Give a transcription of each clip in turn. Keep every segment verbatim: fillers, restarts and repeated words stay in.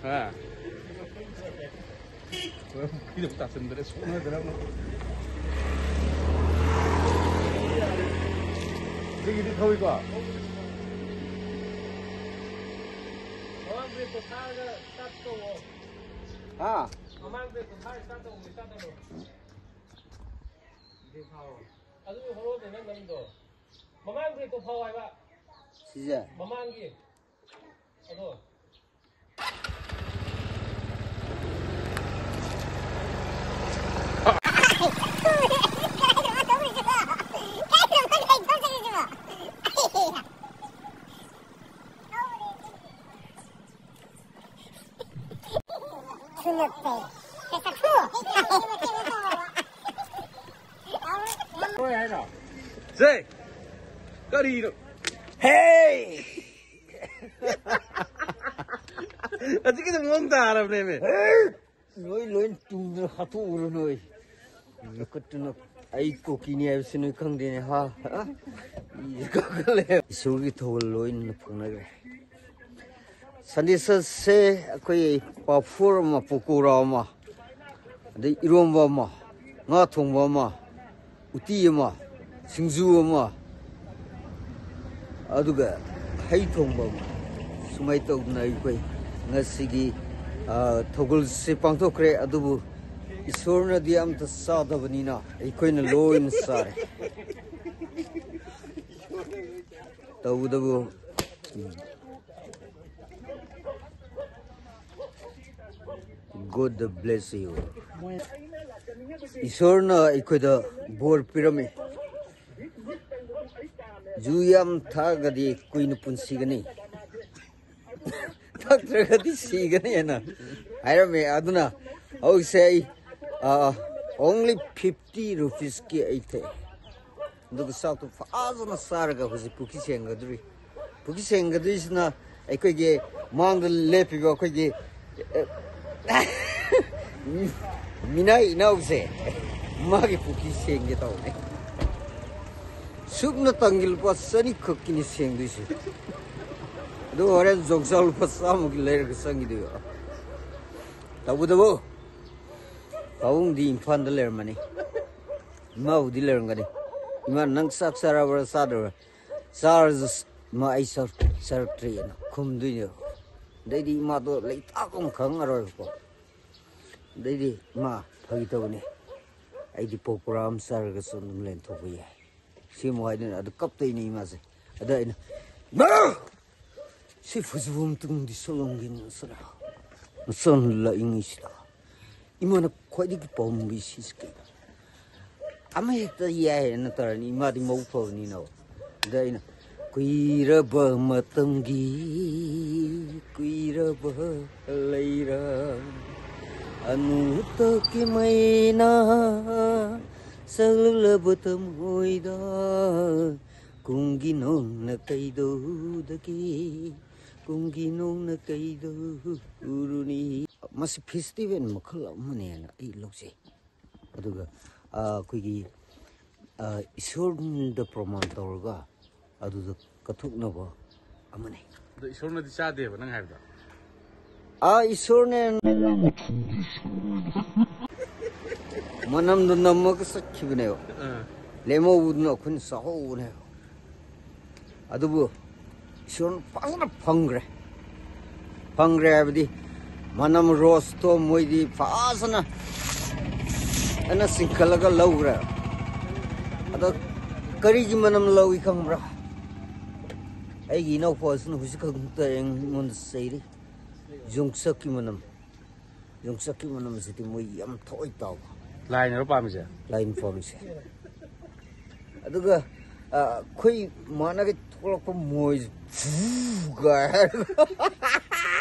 ꯍꯥ? ꯄꯨꯈ꯭ꯔꯤꯗ ꯑꯃꯨꯛ ꯇꯥꯁꯤꯟꯗ꯭ꯔꯦ, ꯁꯣꯛꯅꯗ꯭ꯔꯦ ꯑꯃꯨꯛ꯫ ꯁꯤꯒꯤꯗꯤ ꯊꯧꯏꯀꯣ? ꯃꯃꯥꯡ ꯕ꯭ꯔꯦꯛꯇꯣ ꯐꯥꯔꯒ ꯁ꯭ꯇꯥꯔꯠ ꯇꯧꯑꯣ꯫ ꯍꯥ? ꯃꯃꯥꯡ ꯕ꯭ꯔꯦꯛꯇꯣ ꯐꯥꯔꯒ ꯁ꯭ꯇꯥꯔꯠ ꯇꯧꯑꯣ, ꯁ꯭ꯇꯥꯔꯠ ꯇꯧꯔꯣ꯫ ꯕ꯭ꯔꯦꯛ ꯐꯥꯎꯑꯣ꯫ ꯑꯗꯨ ꯍꯣꯔꯣꯟꯗ ꯅꯪ ꯅꯝꯗꯣ꯫ ꯃꯃꯥꯡ ꯕ꯭ꯔꯦꯛꯇꯣ ꯐꯥꯎ ꯍꯥꯏꯕ꯫ ꯁꯤꯁꯦ? ꯃꯃꯥꯡꯒꯤ꯫ ꯑꯗꯣ꯫ ꯁꯦ, ꯀꯔꯤꯅꯣ? ꯍꯦ! ꯍꯧꯖꯤꯛꯀꯤꯗꯣ ꯃꯑꯣꯡ ꯇꯥꯔꯕꯅꯦꯃꯦ꯫ ꯂꯣꯏ, ꯂꯣꯏ ꯇꯨꯡꯗ ꯍꯥꯠꯇꯣꯛꯎꯔꯣ ꯅꯣꯏ꯫ ꯂꯧꯈꯠꯇꯨꯅ ꯑꯩ ꯀꯨꯀꯤꯅꯤ ꯍꯥꯏꯕꯁꯤ ꯅꯣꯏ ꯈꯪꯗꯦꯅꯦ, ꯍꯥ? ꯍꯥ? ꯏꯁꯦ ꯀꯥꯈꯠꯂꯦ꯫ ꯏꯁꯣꯔꯒꯤ ꯊꯧꯒꯜ ꯂꯣꯏꯅ ꯐꯪꯅꯈ꯭ꯔꯦ꯫ ꯁꯟꯗꯦ ꯁꯠꯁꯦ ꯑꯩꯈꯣꯏ ꯄꯥꯐꯣꯔ ꯑꯃ, ꯄꯀꯣꯔꯥ ꯑꯃ, ꯑꯗꯩ ꯏꯔꯣꯝꯕ ꯑꯃ, ꯉꯥ ꯊꯣꯡꯕ ꯑꯃ, ꯎꯇꯤ ꯑꯃ, ꯁꯤꯡꯖꯨ ꯑꯃ, ꯑꯗꯨꯒ ꯍꯩ ꯊꯣꯡꯕ ꯑꯃ, ꯁꯨꯃꯥꯏꯅ ꯇꯧꯗꯅ ꯑꯩꯈꯣꯏ ꯉꯁꯤꯒꯤ, ꯑ, ꯊꯧꯒꯜꯁꯦ ꯄꯥꯡꯊꯣꯛꯈ꯭ꯔꯦ꯫ ꯑꯗꯨꯕꯨ ꯏꯁꯣꯔꯅꯗꯤ ꯑꯝꯇ ꯆꯥꯗꯕꯅꯤꯅ ꯑꯩꯈꯣꯏꯅ ꯂꯣꯏꯅ ꯆꯥꯔꯦ꯫ ꯇꯧꯕꯇꯕꯨ, God bless you. ꯏꯁꯣꯔꯅ ꯑꯩꯈꯣꯏꯗ ꯕꯣꯔ ꯄꯤꯔꯝꯃꯤ꯫ ꯖꯨ ꯌꯥꯝ ꯊꯛꯑꯒꯗꯤ ꯀꯨꯏꯅ ꯄꯨꯟꯁꯤꯒꯅꯤ, ꯊꯛꯇ꯭ꯔꯒꯗꯤ ꯁꯤꯒꯅꯤ ꯍꯥꯏꯅ ꯍꯥꯏꯔꯝꯃꯦ꯫ ꯑꯗꯨꯅ ꯍꯧꯖꯤꯛꯁꯦ ꯑꯩ, ꯑ, only fifty rupeesꯀꯤ ꯑꯩ ꯊꯛꯑꯦ꯫ ꯑꯗꯨꯒ ꯆꯥꯛꯇꯣ ꯐꯖꯅ ꯆꯥꯔꯒ ꯍꯧꯖꯤꯛ ꯄꯨꯈ꯭ꯔꯤ ꯁꯦꯡꯒꯗꯧꯔꯤ꯫ ꯄꯨꯈ꯭ꯔꯤ ꯁꯦꯡꯒꯗꯧꯔꯤꯁꯤꯅ ꯑꯩꯈꯣꯏꯒꯤ ꯃꯥꯡꯗ ꯂꯦꯞꯄꯤꯕ ꯑꯩꯈꯣꯏꯒꯤ, ꯑ, ꯃꯤꯅꯥꯏ ꯏꯅꯥꯎꯁꯦ, ꯃꯥꯒꯤ ꯄꯨꯈ꯭ꯔꯤ ꯁꯦꯡꯒꯦ ꯇꯧꯕꯅꯦ꯫ ꯁꯨꯞꯅꯇꯪꯒꯤ ꯂꯨꯄꯥ ꯆꯅꯤꯈꯛꯀꯤꯅꯤ ꯁꯦꯡꯗꯣꯏꯁꯦ꯫ ꯑꯗꯨ ꯍꯣꯔꯦꯟ ꯖꯣꯡꯆꯥ ꯂꯨꯄꯥ ꯆꯥꯝꯃꯒꯤ ꯂꯩꯔꯒ ꯆꯪꯈꯤꯗꯣꯏꯕ꯫ ꯇꯧꯕꯇꯕꯨ ꯄꯥꯕꯨꯡꯗꯤ ꯏꯝꯐꯥꯜꯗ ꯂꯩꯔꯝꯃꯅꯤ꯫ ꯏꯃꯥꯕꯨꯗꯤ ꯂꯩꯔꯝꯒꯅꯤ꯫ "ꯏꯃꯥ, ꯅꯪ ꯆꯥꯛ ꯆꯥꯔꯕ꯭ꯔꯥ ꯆꯥꯗꯕ꯭ꯔꯥ?" "ꯆꯥꯔꯁꯨ ꯏꯃꯥ, ꯑꯩ ꯆꯥꯛ ꯆꯥꯔꯛꯇ꯭ꯔꯤꯑꯅ" ꯈꯨꯝꯗꯣꯏꯅꯦꯕ꯫ ꯑꯗꯩꯗꯤ ꯏꯃꯥꯗꯣ ꯂꯩꯇꯥꯛ ꯑꯃ ꯈꯪꯉꯔꯣꯏꯕꯀꯣ꯫ ꯑꯗꯩꯗꯤ, "ꯏꯃꯥ, ꯐꯥꯒꯤ ꯇꯧꯕꯅꯦ, ꯑꯩꯗꯤ ꯄꯀꯣꯔꯥ ꯑꯃ ꯆꯥꯔꯒꯁꯨ ꯑꯗꯨꯝ ꯂꯦꯟꯊꯣꯛꯄ ꯌꯥꯏ" ꯁꯤ ꯑꯃꯨꯛ ꯍꯥꯏꯗꯣꯏꯅꯦ꯫ ꯑꯗꯨ ꯀꯞꯇꯣꯏꯅꯦ ꯏꯃꯥꯁꯦ꯫ ꯑꯗ ꯑꯩꯅ, "ꯏꯃꯥ! ꯁꯤ ꯐꯖꯕ ꯑꯃꯇꯪꯗꯤ ꯁꯣꯂꯝꯒꯤꯅ ꯁꯅꯥ ꯃꯆꯥꯅ ꯂꯥꯛꯏꯉꯩꯁꯤꯗ ꯏꯃꯥꯅ ꯈ꯭ꯋꯥꯏꯗꯒꯤ ꯄꯥꯝꯕ ꯁꯤꯁꯤ ꯀꯩꯅꯣ?" ꯑꯃ ꯍꯦꯛꯇ ꯌꯥꯏꯅ ꯇꯧꯔꯅꯤ, ꯏꯃꯥꯗꯤ ꯃꯕꯨꯛ ꯐꯕꯅꯤꯅ꯫ ꯑꯗ ꯑꯩꯅ, "ꯀꯨꯏꯔꯕ ꯃꯇꯝꯒꯤ ꯀꯨꯏꯔꯕ ꯂꯩꯔ ꯑꯅꯨꯇꯀꯤ ꯃꯩꯅ ꯆꯜꯂꯕ ꯊꯃꯣꯏꯗ ꯀꯨꯝꯒꯤ ꯅꯣꯡꯅ ꯀꯩꯗꯧꯗꯒꯦ, ꯀꯨꯝꯒꯤ ꯅꯣꯡꯅ ꯀꯩꯗꯧꯔꯨꯅꯤ?" ꯃꯁꯤ ꯐꯦꯁꯇꯤꯚꯦꯜ ꯃꯈꯜ ꯑꯃꯅꯦꯅ ꯑꯩ ꯂꯧꯖꯩ꯫ ꯑꯗꯨꯒ, ꯑ, ꯑꯩꯈꯣꯏꯒꯤ, ꯑ, ꯏꯁꯣꯔꯗ ꯄ꯭ꯔꯃꯥꯟ ꯇꯧꯔꯒ ꯑꯗꯨꯗ ꯀꯠꯊꯣꯛꯅꯕ ꯑꯃꯅꯤ꯫ ꯑꯗꯣ ꯏꯁꯣꯔꯅꯗꯤ ꯆꯥꯗꯦꯕ ꯅꯪ ꯍꯥꯏꯕꯗꯣ? ꯑ, ꯏꯁꯣꯔꯅꯦ꯫ ꯃꯅꯝꯗꯣ ꯅꯝꯃꯒ ꯆꯠꯈꯤꯕꯅꯦꯕ꯫ ꯑꯥ꯫ ꯂꯦꯝꯍꯧꯕꯗꯨꯅ ꯑꯩꯈꯣꯏꯅ ꯆꯥꯍꯧꯕꯅꯦꯕ꯫ ꯑꯗꯨꯕꯨ ꯏꯁꯣꯔꯅ ꯐꯖꯅ ꯐꯪꯈ꯭ꯔꯦ꯫ ꯐꯪꯈ꯭ꯔꯦ ꯍꯥꯏꯕꯗꯤ ꯃꯅꯝ ꯔꯣꯁꯇꯣ ꯃꯣꯏꯗꯤ ꯐꯖꯅ ꯑꯩꯅ ꯆꯤꯡꯈꯠꯂꯒ ꯂꯧꯈ꯭ꯔꯦ꯫ ꯑꯗꯣ ꯀꯔꯤꯒꯤ ꯃꯅꯝ ꯂꯧꯏ ꯈꯪꯕ꯭ꯔꯥ? ꯑꯩꯒꯤ ꯏꯅꯥꯎꯄꯥꯁꯤꯅ ꯍꯧꯖꯤꯛ ꯈꯛꯇ ꯑꯩꯉꯣꯟꯗ ꯆꯩꯔꯤ꯫ ꯌꯣꯡꯆꯥꯛꯀꯤ ꯃꯅꯝ꯫ ꯌꯣꯡꯆꯥꯛꯀꯤ ꯃꯅꯝꯁꯤꯗꯤ ꯃꯣꯏ ꯌꯥꯝ ꯊꯋꯥꯏ ꯇꯥꯕ꯫ ꯂꯥꯏꯅꯔꯣ ꯄꯥꯝꯃꯤꯁꯦ? ꯂꯥꯏꯅ ꯄꯥꯝꯃꯤꯁꯦ꯫ ꯑꯗꯨꯒ, ꯑ, ꯑꯩꯈꯣꯏ ꯃꯥꯅꯒ ꯊꯣꯛꯂꯛꯄ ꯃꯣꯏꯁꯦ "ꯐꯨꯒ" ꯍꯥꯏꯔꯒ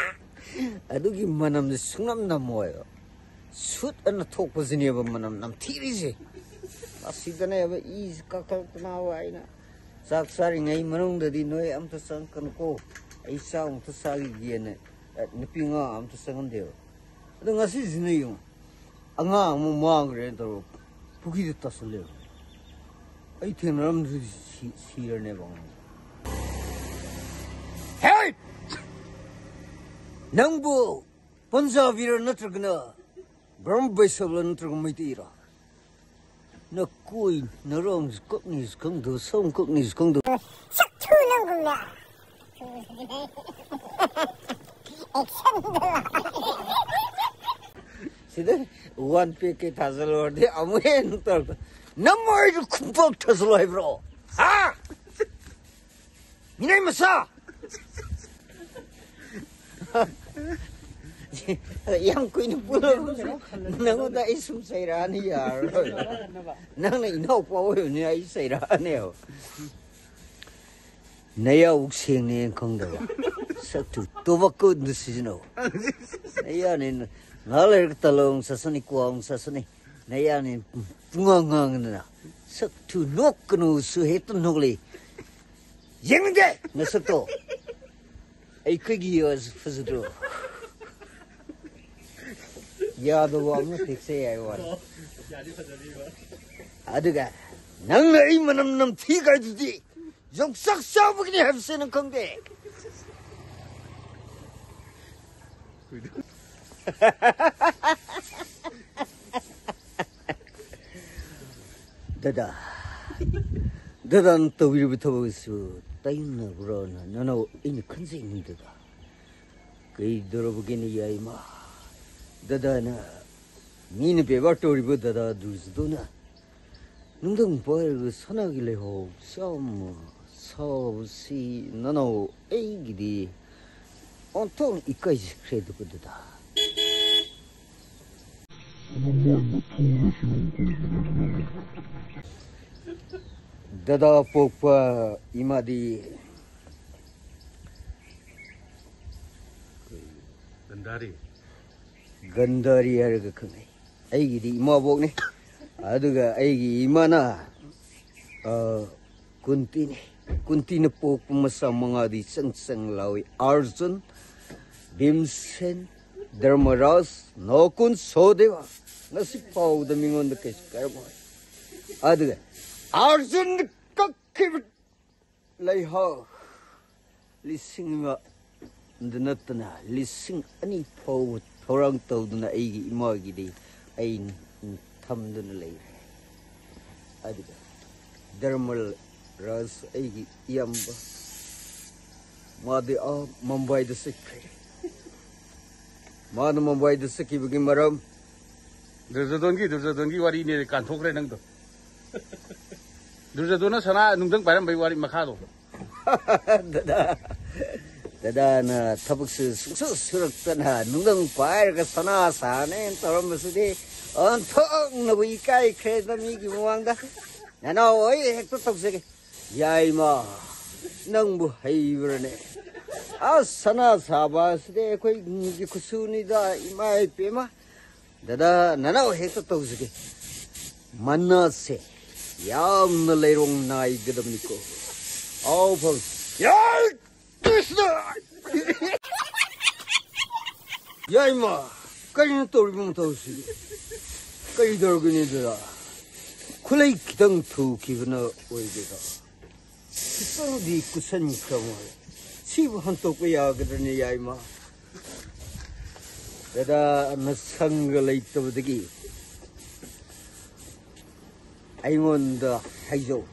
ꯑꯗꯨꯒꯤ ꯃꯅꯝꯁꯦ ꯁꯨꯡꯅꯝ ꯅꯝꯃꯣꯏꯕ꯫ ꯁꯨꯠ ꯑꯅ ꯊꯣꯛꯄꯁꯤꯅꯦꯕ ꯃꯅꯝ ꯅꯝꯊꯤꯔꯤꯁꯦ꯫ ꯑꯁꯤꯗꯅꯦꯕ ꯏꯁꯤ ꯀꯛꯊꯠꯇꯅꯕ ꯑꯩꯅ ꯆꯥꯛ ꯆꯥꯔꯤꯉꯩ ꯃꯅꯨꯡꯗꯗꯤ ꯅꯣꯏ ꯑꯝꯇ ꯆꯪꯉꯛꯀꯅꯨꯀꯣ, ꯑꯩ ꯆꯥꯛ ꯑꯃꯨꯛꯇ ꯆꯥꯈꯤꯒꯦꯅ, ꯑ, ꯅꯨꯄꯤ ꯑꯉꯥꯡ ꯑꯝꯇ ꯆꯪꯍꯟꯗꯦꯕ꯫ ꯑꯗꯣ ꯉꯁꯤꯁꯤꯅ ꯌꯦꯡꯉꯨ, ꯑꯉꯥꯡ ꯑꯃ ꯃꯥꯡꯈ꯭ꯔꯦꯅ ꯇꯧꯔꯒ ꯄꯨꯈ꯭ꯔꯤꯗ ꯇꯥꯁꯜꯂꯦꯕ꯫ ꯑꯩ ꯊꯦꯡꯅꯔꯝꯗ꯭ꯔꯗꯤ ꯁꯤ-, ꯁꯤꯔꯅꯦꯕ ꯑꯉꯥꯡꯗꯣ꯫ ꯍꯦꯠ! ꯅꯪꯕꯨ ꯄꯟꯖꯥꯕꯤꯔ ꯅꯠꯇ꯭ꯔꯒꯅ ꯕ꯭ꯔꯝ ꯕꯩꯁꯕꯂ ꯅꯠꯇ꯭ꯔꯒ ꯃꯩꯇꯩꯔ? ꯅꯀꯣꯏ ꯅꯔꯣꯡꯁꯨ ꯀꯛꯅꯤꯁꯨ ꯈꯪꯗꯕ, ꯁꯝ ꯀꯛꯅꯤꯁꯨ ꯈꯪꯗꯕ꯫ ꯁꯛꯊꯨ ꯅꯪꯒꯨꯝꯅ ꯑꯦꯛꯁꯟꯗ ꯁꯤꯗ ꯋꯥꯟ ꯄꯦꯛ ꯀꯩ ꯊꯥꯖꯜꯂꯨꯔꯗꯤ ꯑꯃꯨꯛ ꯍꯦꯟꯅ ꯇꯧꯔꯛꯇ꯫ ꯅꯃꯥꯏꯗꯨ ꯈꯨꯝꯄꯥꯛ ꯊꯥꯖꯜꯂꯣ ꯍꯥꯏꯕ꯭ꯔꯣ? ꯍꯥ? ꯃꯤꯅꯥꯏ ꯃꯆꯥ! ꯌꯥꯝ ꯀꯨꯏꯅ ꯄꯨꯜꯂꯕꯁꯨ ꯅꯪꯉꯣꯟꯗ ꯑꯩ ꯁꯨꯝ ꯆꯩꯔꯛꯑꯅꯤ, ꯌꯥꯔꯔꯣꯏ꯫ ꯅꯪꯅ ꯏꯅꯥꯎꯄꯥ ꯑꯣꯏꯕꯅꯤ, ꯑꯩ ꯆꯩꯔꯛꯑꯅꯦꯕ꯫ ꯅꯌꯥꯎ ꯁꯦꯡꯅꯦꯅ ꯈꯪꯗꯕ꯫ ꯁꯛꯇꯨ ꯇꯣꯕꯥꯀꯣꯗꯨ ꯁꯤꯖꯤꯟꯅꯧ꯫ ꯅꯌꯥꯅꯦ꯫ ꯉꯥꯏꯍꯥꯛ ꯂꯩꯔꯒ ꯇꯂꯣꯡ ꯆꯠꯁꯅꯤ, ꯀ꯭ꯋꯥꯡ ꯆꯠꯁꯅꯤ꯫ ꯅꯌꯥꯅꯦ꯫ ꯄꯨꯡꯉꯥꯡ ꯉꯥꯡꯗꯅ꯫ ꯁꯛꯇꯨ ꯅꯣꯛꯀꯅꯨꯁꯨ ꯍꯦꯛꯇ ꯅꯣꯛꯂꯛꯏ꯫ ꯌꯦꯡꯅꯤꯡꯗꯦ ꯅꯁꯛꯇꯣ꯫ ꯑꯩꯈꯣꯏꯒꯤ ꯌꯣꯁ ꯐꯖꯗ꯭ꯔꯣ? ꯌꯥꯗꯕ ꯑꯃ ꯊꯦꯛꯆꯩ ꯍꯥꯏ ꯋꯥꯅꯤ꯫ ꯑꯗꯨꯒ ꯅꯪꯅ ꯑꯩ ꯃꯅꯝ ꯅꯝꯊꯤ ꯀꯥꯏꯗꯨꯗꯤ꯫ ꯌꯣꯡꯆꯥꯛ ꯆꯥꯕꯒꯤꯅꯤ ꯍꯥꯏꯕꯁꯦ ꯅꯪ ꯈꯪꯗꯦ꯫ ꯗꯗꯥ, ꯗꯗꯥꯅ ꯇꯧꯕꯤꯔꯤꯕ ꯊꯕꯛ ꯑꯁꯤꯕꯨ ꯇꯥꯏꯌꯣꯟꯅꯕ꯭ꯔꯣꯅ ꯅꯅꯥꯎ ꯑꯩꯅ ꯈꯟꯖꯩꯅꯤ ꯗꯗꯥ꯫ ꯀꯩꯗꯧꯔꯕꯒꯦꯅꯦ ꯌꯥꯏꯃ? ꯗꯗꯥꯅ, ꯃꯤꯅ ꯕꯦꯕꯥꯔ ꯇꯧꯔꯤꯕ ꯗꯗꯥ ꯗꯨꯔꯖꯗꯣꯅ ꯅꯨꯡꯊꯪ ꯄꯥꯏꯔꯒ ꯁꯅꯥꯒꯤ ꯂꯩꯍꯥꯎ ꯆꯥꯝꯃ ꯁꯥꯕꯁꯤ ꯅꯅꯥꯎ ꯑꯩꯒꯤꯗꯤ ꯑꯣꯟꯊꯣꯛꯅ ꯏꯀꯥꯏꯖꯈ꯭ꯔꯦ ꯑꯗꯨꯒ ꯗꯗꯥ꯫ ꯗꯗꯥ ꯄꯣꯛꯄ ꯏꯃꯥꯗꯤ ꯒꯟꯙꯥꯔꯤ꯫ ꯒꯟꯙꯥꯔꯤ ꯍꯥꯏꯔꯒ ꯈꯪꯅꯩ꯫ ꯑꯩꯒꯤꯗꯤ ꯏꯃꯥꯕꯣꯛꯅꯤ꯫ ꯑꯗꯨꯒ ꯑꯩꯒꯤ ꯏꯃꯥꯅ, ꯑ, ꯀꯨꯟꯇꯤꯅꯤ꯫ ꯀꯨꯟꯇꯤꯅ ꯄꯣꯛꯄ ꯃꯆꯥ ꯃꯉꯥꯗꯤ ꯆꯪ ꯆꯪ ꯂꯥꯎꯏ꯫ ꯑꯥꯔꯖꯨꯟ, ꯚꯤꯝꯁꯦꯟ, ꯙꯔꯃꯔꯥꯖ, ꯅꯣꯀꯨꯟ, ꯁꯣꯗꯦꯕ꯫ ꯉꯁꯤ ꯐꯥꯎꯕꯗ ꯃꯤꯉꯣꯟꯗ ꯀꯩꯁꯨ ꯀꯥꯏꯔꯝꯃꯣꯏ꯫ ꯑꯗꯨꯒ ꯑꯥꯔꯖꯨꯟ ꯀꯛꯈꯤꯕ ꯂꯩꯍꯥꯎ ꯂꯤꯁꯤꯡ ꯑꯃ ꯗ ꯅꯠꯇꯅ ꯂꯤꯁꯤꯡ ꯑꯅꯤ ꯐꯥꯎꯕ ꯊꯧꯔꯥꯡ ꯇꯧꯗꯨꯅ ꯑꯩꯒꯤ ꯏꯃꯥꯒꯤꯗꯤ ꯑꯩ ꯊꯝꯗꯨꯅ ꯂꯩꯔꯦ꯫ ꯑꯗꯨꯒ ꯙꯔꯃꯔꯥꯖ, ꯑꯩꯒꯤ ꯏꯌꯥꯝꯕ, ꯃꯥꯗꯤ ꯑꯥ ꯃꯨꯝꯕꯥꯏꯗ ꯆꯠꯈ꯭ꯔꯦ꯫ ꯃꯥꯅ ꯃꯨꯝꯕꯥꯏꯗ ꯆꯠꯈꯤꯕꯒꯤ ꯃꯔꯝ, ꯗꯨꯔꯖꯣꯙꯣꯟꯒꯤ, ꯗꯨꯔꯖꯣꯙꯣꯟꯒꯤ ꯋꯥꯔꯤꯅꯦ, ꯀꯥꯟꯊꯣꯛꯈ꯭ꯔꯦ ꯅꯪꯗꯣ꯫ ꯗꯨꯔꯖꯣꯙꯣꯟꯅ ꯁꯅꯥ ꯅꯨꯡꯊꯪ ꯄꯥꯏꯔꯝꯕꯩ ꯋꯥꯔꯤ ꯃꯈꯥꯗꯣ꯫ ꯗꯗꯥ, ꯗꯗꯥꯅ ꯊꯕꯛꯁꯨ ꯁꯨꯡꯁꯨ ꯁꯨꯔꯛꯇꯅ ꯅꯨꯡꯊꯪ ꯄꯥꯏꯔꯒ ꯁꯅꯥ ꯁꯥꯅꯦꯅ ꯇꯧꯔꯝꯕꯁꯤꯗꯤ ꯑꯣꯟꯊꯣꯛꯅꯕꯨ ꯏꯀꯥꯏꯈ꯭ꯔꯦꯗ ꯃꯤꯒꯤ ꯃꯃꯥꯡꯗ꯫ ꯅꯅꯥꯎ ꯑꯩ ꯍꯦꯛꯇ ꯇꯧꯖꯒꯦ꯫ ꯌꯥꯏꯃ, ꯅꯪꯕꯨ ꯍꯩꯕ꯭ꯔꯅꯦ? ꯑꯁ, ꯁꯅꯥ ꯁꯥꯕ ꯑꯁꯤꯗꯤ ꯑꯩꯈꯣꯏꯒꯤ ꯈꯨꯠꯁꯨꯅꯤꯗ, ꯏꯃꯥ ꯏꯄꯦꯝꯃ꯫ ꯗꯗꯥ, ꯅꯅꯥꯎ ꯍꯦꯛꯇ ꯇꯧꯖꯒꯦ꯫ ꯃꯅꯥꯁꯦ ꯌꯥꯝꯅ ꯂꯩꯔꯣꯡ ꯅꯥꯏꯒꯗꯕꯅꯤꯀꯣ꯫ ꯑꯥꯎ, ꯐꯝ꯫ ꯌꯥꯏ! ꯀ꯭ꯔꯤꯁꯅ! ꯌꯥꯏꯃ, ꯀꯔꯤꯅꯣ ꯇꯧꯔꯤꯕ ꯃꯇꯧꯁꯤꯗꯤ? ꯀꯔꯤ ꯇꯧꯔꯒꯅꯤ ꯑꯗꯨꯗ? ꯈꯨꯠꯂꯩ ꯈꯤꯇꯪ ꯊꯨꯈꯤꯕꯅ ꯑꯣꯏꯒꯦꯔꯥ? ꯈꯤꯇꯪꯗꯤ ꯀꯨꯁꯟꯈ꯭ꯔ ꯃꯥꯜꯂꯦ꯫ ꯁꯤꯕꯨ ꯍꯟꯇꯣꯛꯄ ꯌꯥꯒꯗ꯭ꯔꯅꯦ, ꯌꯥꯏꯃ? ꯗꯗꯥꯅ ꯁꯪꯒ ꯂꯩꯇꯕꯗꯒꯤ ꯑꯩꯉꯣꯟꯗ ꯍꯥꯏꯖꯧ꯫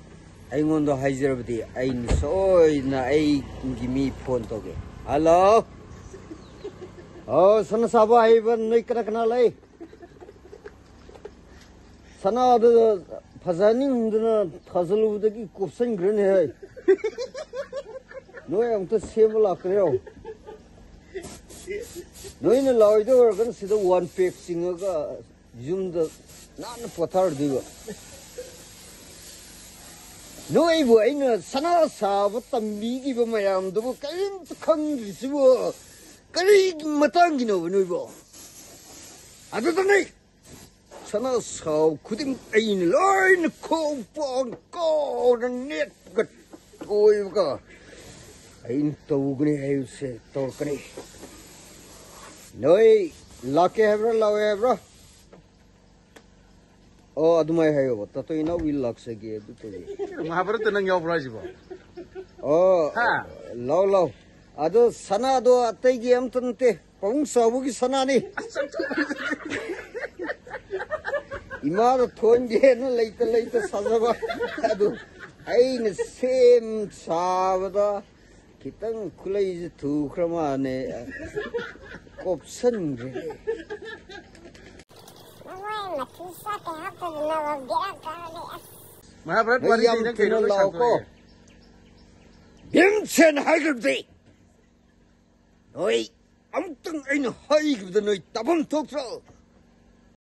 ꯑꯩꯉꯣꯟꯗ ꯍꯥꯏꯖꯔꯕꯗꯤ ꯑꯩꯅ ꯁꯣꯏꯗꯅ ꯑꯩꯒꯤ ꯃꯤ ꯐꯣꯟ ꯇꯧꯒꯦ꯫ ꯍꯜꯂꯣ? ꯑꯣ, ꯁꯅꯥ ꯁꯥꯕ ꯍꯩꯕ ꯅꯣꯏ ꯀꯅꯥ ꯀꯅꯥ ꯂꯩ? ꯁꯅꯥꯗꯨ ꯐꯖꯍꯟꯅꯤꯡꯗꯅ ꯊꯥꯖꯤꯜꯂꯨꯕꯗꯒꯤ ꯀꯣꯞꯁꯟꯈ꯭ꯔꯦꯅꯦ ꯍꯦ꯫ ꯅꯣꯏ ꯑꯃꯨꯛꯇ ꯁꯦꯝꯕ ꯂꯥꯛꯀ꯭ꯔꯦꯔꯣ? ꯅꯣꯏꯅ ꯂꯥꯛꯑꯣꯏꯗ ꯑꯣꯏꯔꯒꯅ ꯁꯤꯗ ꯋꯥꯟ ꯄꯦꯛ ꯆꯤꯡꯉꯒ ꯌꯨꯝꯗ ꯅꯥꯟꯅ ꯄꯣꯊꯥꯔꯗꯣꯏꯕ꯫ ꯅꯣꯏꯕꯨ ꯑꯩꯅ ꯁꯅꯥ ꯁꯥꯕ ꯇꯝꯕꯤꯈꯤꯕ ꯃꯌꯥꯝꯗꯨꯕꯨ ꯀꯔꯤꯝꯇ ꯈꯪꯗ꯭ꯔꯤꯁꯤꯕꯨ ꯀꯔꯤꯒꯤ ꯃꯇꯥꯡꯒꯤꯅꯣꯕ ꯅꯣꯏꯕꯣ? ꯑꯗꯨꯗꯅꯦ ꯁꯅꯥ ꯁꯥꯎ ꯈꯨꯗꯤꯡ ꯑꯩꯅ ꯂꯣꯏꯅ ꯈꯣꯡ ꯄꯥꯡ ꯀꯥꯎꯅ ꯅꯦꯠꯄꯒ ꯇꯣꯏꯕꯒ ꯑꯩꯅ ꯇꯧꯒꯅꯤ ꯍꯥꯏꯕꯁꯦ ꯇꯧꯔꯛꯀꯅꯤ꯫ ꯅꯣꯏ ꯂꯥꯛꯀꯦ ꯍꯥꯏꯕ꯭ꯔꯥ, ꯂꯥꯛꯑꯣꯏ ꯍꯥꯏꯕ꯭ꯔꯥ? ꯑꯣ, ꯑꯗꯨꯃꯥꯏ ꯍꯥꯏꯌꯣꯕ, ꯇꯥꯇꯣ ꯏꯅꯥꯎꯕꯤ ꯂꯥꯛꯆꯒꯦ ꯑꯗꯨ ꯇꯧꯒꯦ꯫ ꯃꯍꯥꯚꯥꯔꯠꯇ ꯅꯪ ꯌꯥꯎꯕ꯭ꯔꯣ ꯍꯥꯏꯁꯤꯕꯣ? ꯑꯣ, ꯍꯥ? ꯂꯥꯎ ꯂꯥꯎ꯫ ꯑꯗꯣ ꯁꯅꯥꯗꯣ ꯑꯇꯩꯒꯤ ꯑꯝꯇ ꯅꯠꯇꯦ, ꯄꯥꯕꯨꯡ ꯆꯥꯎꯕꯒꯤ ꯁꯅꯥꯅꯤ꯫ ꯏꯃꯥꯗ ꯊꯣꯟꯒꯦꯅ ꯂꯩꯇ ꯂꯩꯇ ꯁꯥꯖꯕ꯫ ꯑꯗꯨ ꯑꯩꯅ ꯁꯦꯝ ꯁꯥꯕꯗ ꯈꯤꯇꯪ ꯈꯨꯠꯂꯩꯁꯦ ꯊꯨꯈ꯭ꯔ ꯃꯥꯜꯂꯦ꯫ ꯀꯣꯞꯁꯟꯈ꯭ꯔꯦ꯫ ꯅꯃꯥꯏ ꯃꯊꯤ ꯆꯥꯛꯀ ꯍꯥꯞꯇꯗꯅꯕ ꯕꯦꯔꯥ ꯀꯥꯔꯦ ꯑꯁ꯫ ꯃꯍꯥꯚꯥꯔꯠ ꯅꯣꯏ ꯋꯥꯔꯤꯗꯤ ꯌꯥꯝ ꯅꯪ ꯀꯩꯅꯣ ꯊꯨꯅ ꯂꯣꯏ ꯂꯥꯛꯑꯣꯀꯣ꯫ ꯁꯥꯡꯗꯣꯛꯑꯦ꯫ ꯚꯤꯝꯁꯦꯟ ꯍꯥꯏꯈ꯭ꯔꯕꯗꯤ ꯅꯣꯏ ꯑꯃꯨꯛꯇꯪ ꯑꯩꯅ ꯍꯥꯏꯈꯤꯕꯗ ꯅꯣꯏ ꯇꯥꯐꯝ ꯊꯣꯛꯇ꯭ꯔꯣ?